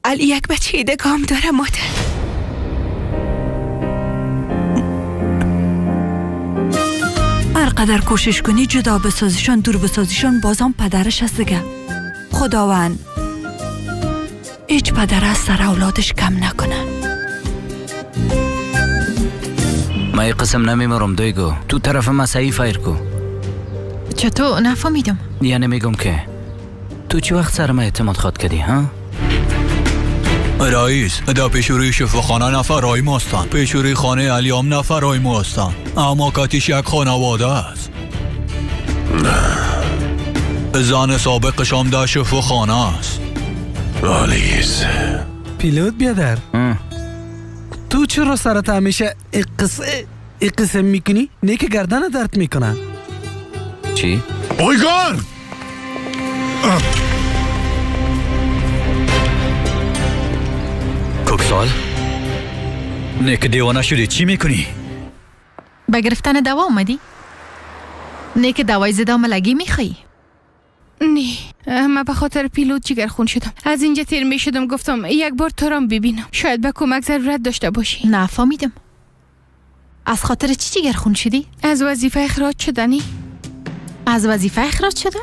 علی یک بچه دگام داره مادر. هر قدر کوشش کنی جدا بسازیشان، دور بسازیشان، بازم پدرش هست دیگه. خداوند هیچ پدر از سر اولادش کم نکنه. من یک قسم نمیمرم دیگو. تو طرف ما صحیح فایر کو. چطور؟ نفهمیدم. یعنی میگم که تو چی وقت سر ما اعتماد خواد کردی ها؟ رئیس، در پیشوری شفاخانه نفرهای ما هستند، پیشوری خانه علیام نفرهای ما هستند، اما کاتیش یک خانواده است. زن سابقش هم در شفاخانه است. آلیس پیلوت بیادر، تو چرا سرت همیشه قسم میکنی؟ نه که گردن درد میکنه. چی؟ بایگان! کوکسال؟ نه که دیوانه شدی، چی میکنی؟ به گرفتن دوا اومدی؟ نه که دوای زداملگی میخوایی؟ نه، من به خاطر پیلوت جگرخون شدم. از اینجا تیر می شدم، گفتم یک بار تو را ببینم، شاید به کمک ضرورت داشته باشی. نفهمیدم. از خاطر چی جگرخون شدی؟ از وظیفه اخراج شدنی. از وظیفه اخراج شدن؟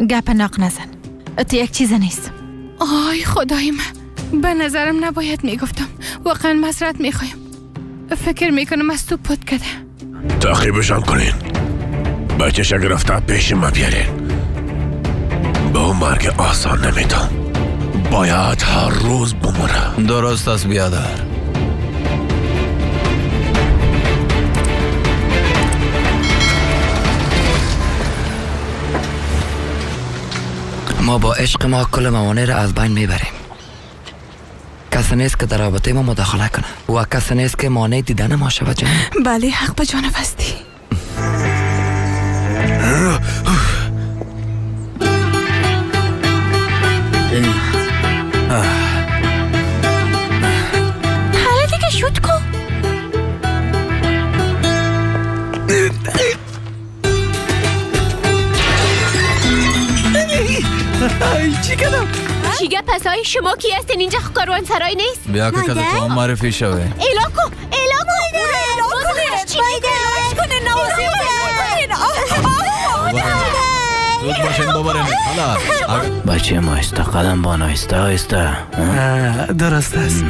گپ ناق نزن، تو یک چیز نیست. آی خدای من، به نظرم نباید میگفتم. واقعا معذرت میخوایم. فکر میکنم از تو پت کده. تعقیبشان کنین، بچه‌ش گرفته پیش ما بیارین. به اون مرگ آسان نمیدم، باید هر روز بمره. درست است بیادر. ما با عشق ما کل موانع را از بین میبریم. کسی نیست که در رابطه ما مداخله کنه و کسی نیست که مانع دیدن ما شود جان. بله، حق به جانب هستی. حالا دیگه شد کن. چی کردم؟ چی گپ پسای شما کی هستین؟ اینجا کاروان سرای نیست؟ بیا که کده تو هم معرفی شوه. ایلا کو، ایلا کو، زود باشین ببرین. بچه ما آهسته قدم بان، آهسته آهسته. درست است.